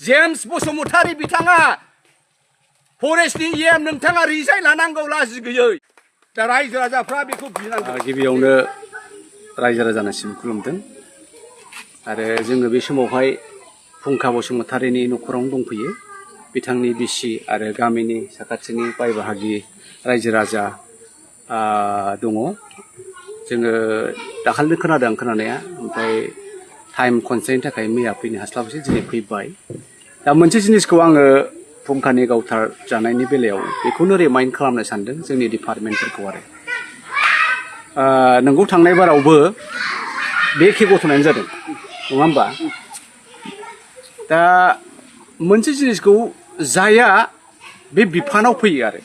James Basumatary बिथाङा फरेस्टनि EM नोंथाङा resign लानांगौ लाजि गैयै दा रायजो राजाफ्रा बेखौ बिनांगौ गिबियावनो रायजो राजानिसिम खुलुमदों आरो जोङो बे समावहाय फुंखा बसुमतारीनि न'खरावनो दंफैयो बिथांनि बिसि आरो गामिनि साखाथिनि बाय बाहागि रायजो राजा दङ जोङो दाखालिनो खोनादों खोनानाया ओमफ्राय टाइम कनस्ट्रेन्टनि थाखाय मैया फैनो हास्लाबासै दिनै फैबाय दा मोनसे जिनिसखौ आङो फुंखानि गावथार जानायनि बेलायाव बेखौनो रिमाइन्ड खालामनो सानदों जोंनि डिपार्टमेन्टफोरखौ आरो नोंगौ थांनाय बारावबो बे एखे घटनायानो जादों नङा होमबा दा मोनसे जिनिसखौ जाया बे बिफानाव फैयो आरो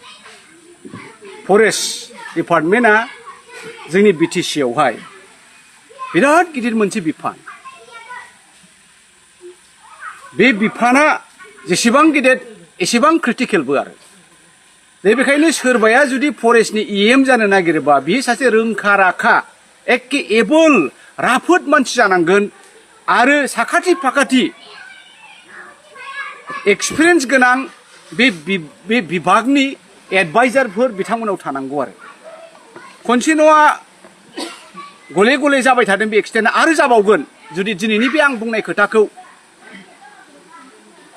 फरेस्ट डिपार्टमेन्टआ जोंनि BTC आवहाय बिराद गिदिर मोनसे बिफान बे बिफाना जेसेबां गिदिर एसेबां क्रिटिकेलबो आरो बेनिखायनो सोरबाया जुदि फरेस्टनि EM जानो नागिरोबा बियो सासे रोंखा राखा एखे एबोल राफोद मानसि जानांगोन आरो साखाथि फाखाथि एक्सपिरियेन्स गोनां बे बिभागनि एडभाइजारफोर बिथांमोनाव थानांगौ आरो खनसे नङा गले गले जाबाय थादों बे एक्सिडेन्टआ आरो जाबावगोन जुदि दिनैनि बे आं बुंनाय खोथाखौ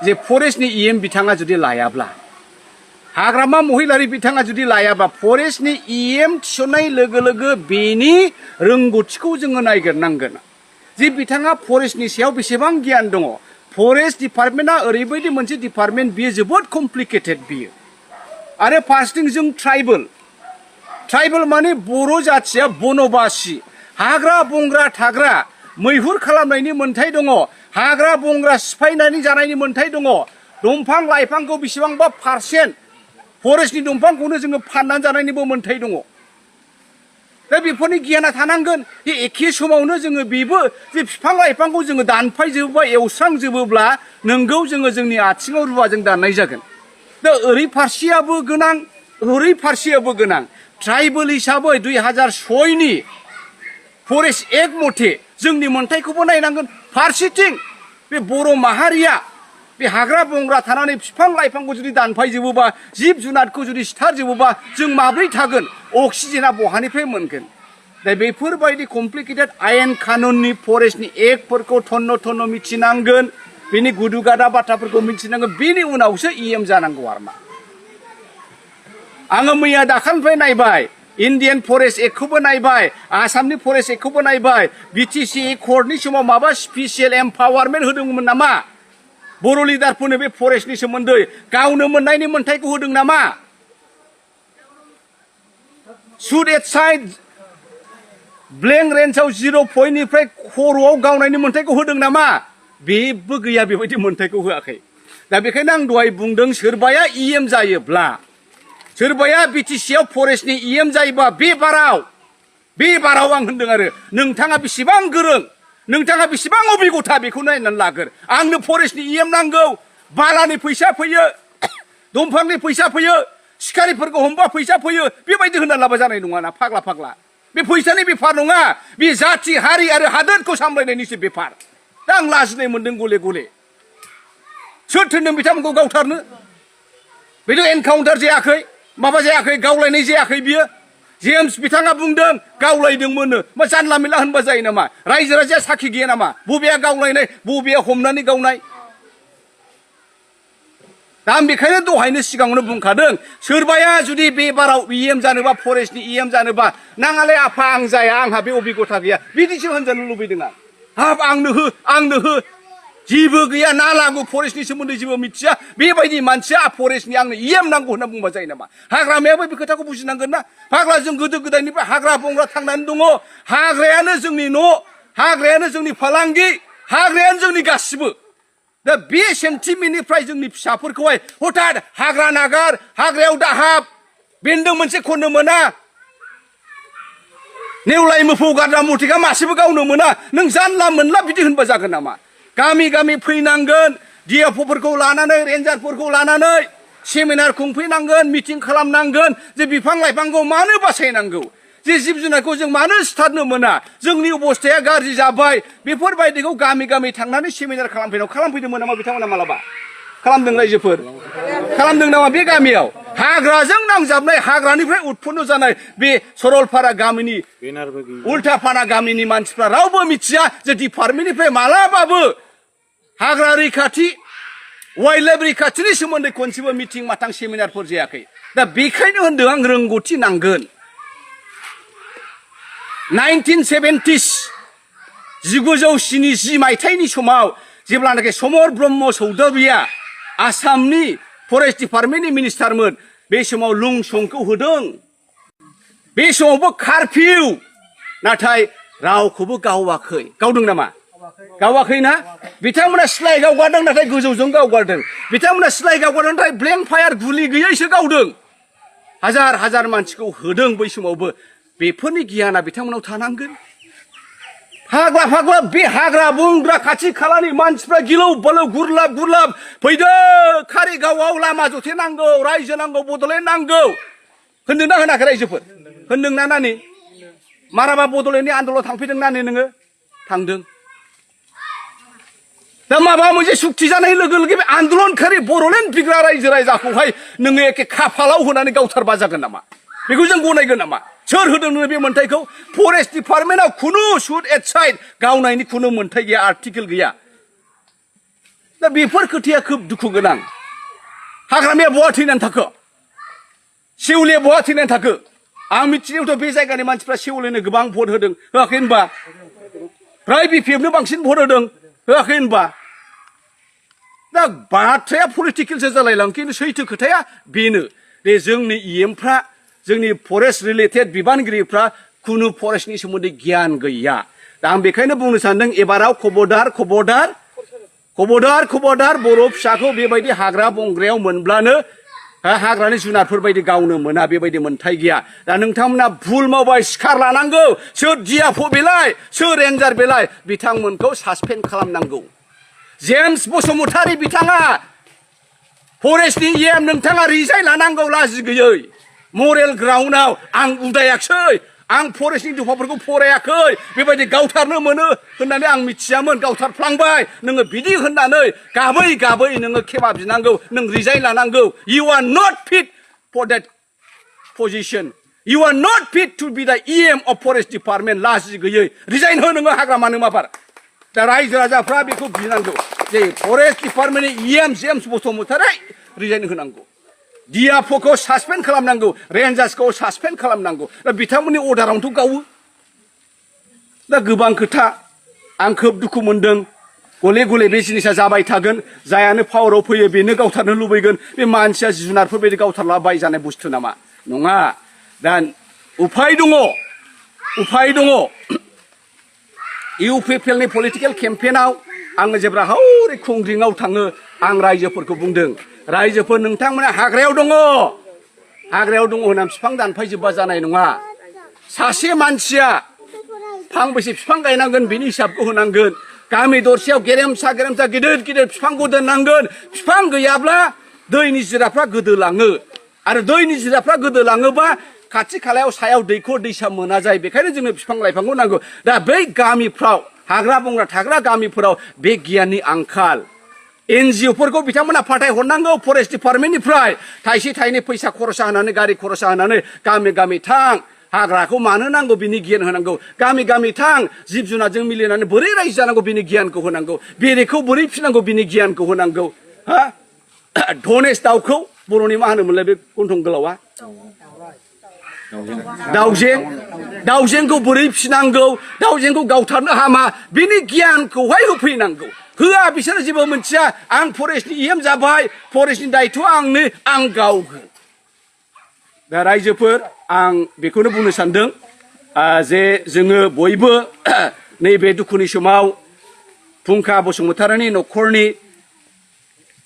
जे फरेस्टनि EM बिथाङा जुदि लायाब्ला हाग्रामा महिलारि बिथाङा जुदि लायाबा फरेस्टनि EM थिसननाय लोगो लोगो बेनि रोंगौथिखौ जोङो नायगिरनांगोन जे बिथाङा फरेस्टनि सायाव बेसेबां गियान दङ फरेस्ट डिपार्टमेन्टआ ओरैबायदि मोनसे डिपार्टमेन्ट बियो जोबोद कमप्लिकेटेड बियो आरो फार्स्टिं जों ट्राइबेल माने बर' जाथिया बनबासि हाग्रा बंग्रा थाग्रा मैहुर खालामनायनि मोन्थाय दङ हाग्रा बंग्रा सिफायनानै जानायनि मोन्थाय दङ दंफां लाइफांखौ बेसेबांबा पारसेन्ट फरेस्टनि दंफांखौनो जोङो फाननानै जानायनिबो मोन्थाय दङ दा बेफोरनि गियाना थानांगोन जे एखे समावनो जोङो बेबो जे बिफां लाइफांखौ जोङो दानफायजोबोबा एवस्रांजोबोब्ला नोंगौ जोङो जोंनि आथिङाव रुवाजों दाननाय जागोन दा ओरै फारसेयाबो गोनां ओरै फारसेयाबो गोनां ट्राइबेल हिसाबै 2006नि फरेस्ट एक्ट मथे जोंनि मोन्थायखौबो नायनांगोन फारसेथिं बे बर' माहारिया बे हाग्रा बंग्रा थानानै बिफां लाइफांखौ जुदि दानफायजोबोबा जिब जुनारखौ जुदि सिथारजोबोबा जों माब्रै थागोन अक्सिजेना बहानिफ्राय मोनगोन दा बेफोरबायदि कमप्लिकेटेड आयेन कानुननि फरेस्टनि एक्टफोरखौ थन्न मिथिनांगोन बेनि गुदु गादा बाथ्राफोरखौ मिथिनांगोन बेनि उनावसो EM जानांगौ आरो मा आङो मैया दाखालिनिफ्राय नायबाय इन्डियान फरेस्ट एक्टखौबो नायबाय आसामनि फरेस्ट एक्टखौबो नायबाय BTC कर्टनि समाव माबा स्पेसियेल एम्पावारमेन्ट होदोंमोन नामा बर' लिडारफोरनो बे फरेस्टनि सोमोन्दै गावनो मोननायनि मोन्थायखौ होदों नामा सुट एट साइड ब्लेंक रेन्जआव 0 पइन्टनिफ्राय खर'आव गावनायनि मोन्थायखौ होदों नामा बेबो गैया बेबायदि मोन्थायखौ होआखै दा बेखायनो आं दहाय बुंदों सोरबाया EM जायोब्ला सोरबाया BTC आव फरेस्टनि EM जायोबा बे बाराव आं होनदों आरो नोंथाङा बेसेबां गोरों नोंथाङा बेसेबां अभिगथा बेखौ नायनानै लागोर आंनो फरेस्टनि EM नांगौ बालानि फैसा फैयो दंफांनि फैसा फैयो सिखारिफोरखौ हमबा फैसा फैयो बेबायदि होननानै लाबा जानाय नङाना फाग्ला बे फैसानि बेफार नङा बे जाथि हारि आरो हादोरखौ सामलायनायनिसो बेफार दा आं लाजिनाय मोनदों गले सोर थोनदों बिथांमोनखौ गावथारनो बेथ' एनकाउन्टार जायाखै माबा जायाखै गावलायनाय जायाखै बियो जेम्स बिथाङा बुंदों गावलायदोंमोननो मा जानला मेनला होनबा जायो नामा रायजो राजाया साखि गैया नामा बबेया गावलायनाय बबेया हमनानै गावनाय दा आं बेखायनो दहायनो सिगाङावनो बुंखादों सोरबाया जुदि बे बाराव EM जानोबा फरेस्टनि EM जानोबा नाङालै आफा आं जाया आंहा बे अभिगथा गैया बिदिसो होनजानो लुबैदों आं हाब आंनो हो जेबो गैया ना लागौ फरेस्टनि सोमोन्दै जेबो मिथिया बेबायदि मानसिया फरेस्टनि आंनो EM नांगौ होनना बुंबा जायो नामा हाग्रामायाबो बे खोथाखौ बुजिनांगोन ना फाग्ला जों गोदो गोदायनिफ्राय हाग्रा बंग्रा थांनानै दङ हाग्रायानो जोंनि न' हाग्रायानो जोंनि फालांगि हाग्रायानो जोंनि गासिबो दा बे सेन्टिमेन्टनिफ्राय जोंनि फिसाफोरखौहाय हथात हाग्रा नागार हाग्रायाव दाहाब बेन्दों मोनसे खननो मोना नेवलाय मोफौ गारना मुथिखा मासेबो गावनो मोना नों जानला मोनला बिदि होनबा जागोन नामा गामि फैनांगोन DFOफोरखौ लानानै रेन्जारफोरखौ लानानै सेमिनार खुंफैनांगोन मिटिं खालामनांगोन जे बिफां लाइफांखौ मानो बासायनांगौ जे जिब जुनारखौ जों मानो सिथारनो मोना जोंनि अबस्थाया गाज्रि जाबाय बेफोरबायदिखौ गामि गामि थांनानै सेमिनार खालामफैदोंमोन नामा बिथांमोना मालाबा खालामदों रायजोफोर खालामदों नामा बे गामियाव हाग्राजों नांजाबनाय हाग्रानिफ्राय उत्पन्न जानाय बे सरलपारा गामिनि उल्टापारा गामिनि मानसिफ्रा रावबो मिथिया जे डिपार्टमेन्टनिफ्राय मालाबाबो हाग्रा रैखाथि वाइल्ड लाइफ रैखाथिनि सोमोन्दै खनसेबो मिटिं माथां सेमिनारफोर जायाखै दा बेखायनो होनदों आं रोंगौथि नांगोन 1970s 1970 मायथाइनि समाव जेब्लानाखि समर ब्रह्म चौधुरिया आसामनि फरेस्ट डिपार्टमेन्टनि मिनिस्टारमोन बे समाव लुंसंखौ होदों बे समावबो कारफिउ नाथाय रावखौबो गावाखै गावदों नामा गावाखैना बिथांमोना सिलाइ गावगारदों नाथाय गोजौजों गावगारदों बिथांमोना सिलाइ गावगारदों नाथाय ब्लेंक फायार गुलि गैयैसो गावदों हाजार हाजार मानसिखौ होदों बै समावबो बेफोरनि गियाना बिथांमोनाव थानांगोन हाग्रा फाग्ला बे हाग्रा बंग्रा खाथि खालानि मानसिफ्रा गिलौ बालौ गुरलाब गुरलाब फैदो कारिगावआव लामा जथे नांगौ रायजो नांगौ बड'लेण्ड नांगौ होनदोंना होनाखै रायजोफोर होनदोंना नानि माराबा बड'लेण्डनि आन्दोलनाव थांफैदों नानि नोङो थांदों दा माबा मोनसे सुक्ति जानाय लोगो लोगो बे आन्दोलनखारि बड'लेण्ड बिग्रा रायजो राजाखौहाय नोङो एखे खाफालाव होनानै गावथार बाजागोन नामा बेखौ जों गनायगोन नामा सोर होदों नोङो बे मोन्थाइखौ फरेस्ट डिपार्टमेन्टआव खुनु सुट एट साइड गावनायनि खुनु मोन्थाइ गैया आर्टिकेल गैया दा बेफोर खोथाया खोब दुखु गोनां हाग्रामाया बहा थैनानै थाखो सेवलिया बहा थैनानै थाखो आं मिथिनायावथ' बे जायगानि मानसिफ्रा सेवलिनो गोबां भट होदों होआखै होनबा फ्राय बिपिएफनो बांसिन भट होदों होआखै होनबा दा बाथ्राया पलिटिकेलसो जालायलां खिन्थु सैथो खोथाया बेनो दे जोंनि इएमफ्रा जोंनि फरेस्ट रिलेटेड बिबानगिरिफ्रा खुनु फरेस्टनि सोमोन्दै गियान गैया दा आं बेखायनो बुंनो सानदों एबाराव खबरदार खबरदार खबरदार खबरदार बर' फिसाखौ बेबायदि हाग्रा बंग्रायाव मोनब्लानो हाग्रानि जुनारफोर बायदि गावनो मोना बेबायदि मोन्थाइ गैया दा नोंथांमोना भुल मावबाय सिखार लानांगौ सोर डिएफअ बेलाय सोर रेन्जार बेलाय बिथांमोनखौ सासपेन्ड खालामनांगौ जेम्स बसुमतारी बिथाङा फरेस्टनि इएम नोंथाङा रिजाइन लानांगौ लाजि गैयै मरेल ग्राउन्डआव आं उदायाखै आं फरेस्टनि दफाफोरखौ फरायाखै बेबायदि गावथारनो मोनो होननानै आं मिथियामोन गावथारफ्लांबाय नोङो बिदि होननानै गाबै गाबै नोङो खेमा बिनांगौ नों रिजाइन लानांगौ you are not fit for that position you are not fit to be the EM of forest department लाजि गैयै रिजाइन हो नोङो हाग्रामानो माबार दा रायजो राजाफ्रा बेखौ बिनांगौ जे फरेस्ट डिपार्टमेन्टनि इएम जेम्स बसुमतारी रिजाइन होनांगौ डिएफअखौ सासपेन्ड खालामनांगौ रेन्जार्सखौ सासपेन्ड खालामनांगौ दा बिथांमोननि अर्डारावनोथ' गावो दा गोबां खोथा आं खोब दुखु मोनदों गले गले बे जिनिसा जाबाय थागोन जायानो पावाराव फैयो बेनो गावथारनो लुबैगोन बे मानसिया जुनारफोरबायदि गावथारलाबाय जानाय बुस्थु नामा नङा दा उफाय दङ इउपिपिएलनि पलिटिकेल केम्पेइनाव आङो जेब्ला हौरै खुंग्रिङाव थाङो आं रायजोफोरखौ बुंदों रायजोफोर नोंथांमोना हाग्रायाव दङ होननानै बिफां दानफायजोबबा जानाय नङा सासे मानसिया फांबेसे बिफां गायनांगोन बिनि हिसाबखौ होनांगोन गामि दरसेयाव गेरेमसा गिदिर गिदिर बिफांखौ दोननांगोन बिफां गैयाब्ला दैनि जिराफ्रा गोदोलाङो आरो दैनि जिराफ्रा गोदोलाङोबा खाथि खालायाव सायाव दैखर दैसा मोना जायो बेखायनो जोंनो बिफां लाइफांखौ नांगौ दा बै गामिफ्राव हाग्रा बंग्रा थाग्रा गामिफोराव बे गियाननि आंखाल एनजिअफोरखौ बिथांमोना फाथायहरनांगौ फरेस्ट डिपार्टमेन्टनिफ्राय थाइसे थाइनै फैसा खरसा होनानै गारि खरसा होनानै गामि गामि थां हाग्राखौ मानो नांगौ बिनि गियान होनांगौ गामि गामि थां जिब जुनारजों मिलायनानै बोरै रायजो जानांगौ बिनि गियानखौ होनांगौ बेरेखौ बोरै फिनांगौ बिनि गियानखौ होनांगौ हा धनेश दाउखौ बर'नि मा होनोमोनलाय बे गन्थं गोलावा दाउजेंखौ बोरै फिनांगौ दाउजेंखौ गावथारनो हामा बिनि गियानखौहाय होफैनांगौ होआ बिसोरो जेबो मोनथिया आं फरेस्टनि इएम जाबाय फरेस्टनि दायथ'आ आंनो आं गावगोन दा रायजोफोर आं बेखौनो बुंनो सानदों जे जोङो बयबो नैबे दुखुनि समाव फुंखा बसुमतारीनि न'खरनि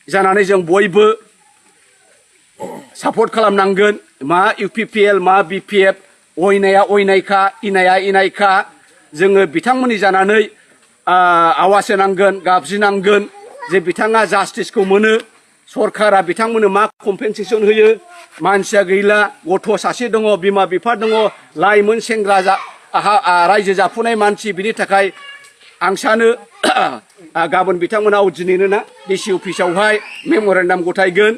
जानानै जों बयबो सापर्ट खालामनांगोन मा इउपिपिएल मा बिपिएफ अयनाया अयनायखा इनाया इनायखा जोङो बिथांमोननि जानानै आवाज होनांगोन गाबज्रिनांगोन जे बिथाङा जास्टिसखौ मोनो सरकारा बिथांमोननो मा कम्पेनसेसन होयो मानसिया गैला गथ' सासे दङ बिमा बिफा दङ लाइमोन सेंग्रा रायजो जाफुनाय मानसि बिनि थाखाय आं सानो गाबोन बिथांमोनाव दिनैनो ना DC अफिसावहाय मेम'रेन्डाम गथायगोन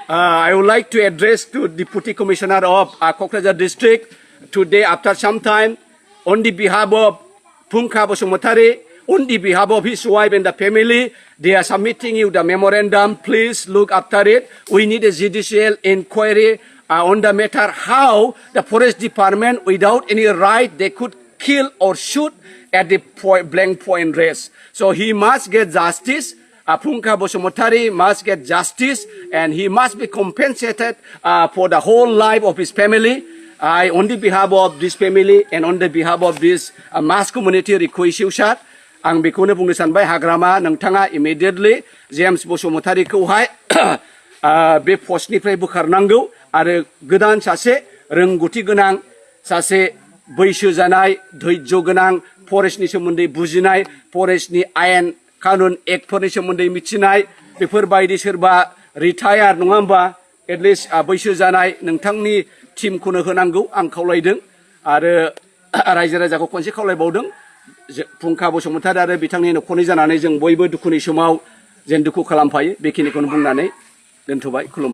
I would like to address to Deputy Commissioner of Kokrazar District today after some time on the behalf of Fungkha Basumatary, on the behalf of his wife and the family, they are submitting you the memorandum. Please look after it. We need a judicial inquiry on the matter how the forest department without any right they could kill or shoot at the blank point range. So he must get justice. Fungkha Basumatary must get justice and he must be compensated for the whole life of his family. I, on the behalf of this family and on the behalf of this mass community request you, sir. आं बेखौनो बुंनो सानबाय हाग्रामा नोंथाङा immediately James बसुमतारीखौहाय बे पस्टनिफ्राय बोखारनांगौ आरो गोदान सासे रोंगौथि गोनां सासे बैसो जानाय धैर्य गोनां फरेस्टनि सोमोन्दै बुजिनाय फरेस्टनि आयेन कानुन एक्टफोरनि सोमोन्दै मिथिनाय बेफोरबायदि सोरबा रिटायार नङा होमबा एटलिस्ट बैसो जानाय नोंथांनि टिमखौनो होनांगौ आं खावलायदों आरो रायजो राजाखौ खनसे खावलायबावदों फुंखा बसुमतारी आरो बिथांनि न'खरनि जानानै जों बयबो दुखुनि समाव जेन दुखु खालामफायो बेखिनिखौनो बुंनानै दोनथ'बाय खुलुमबाय।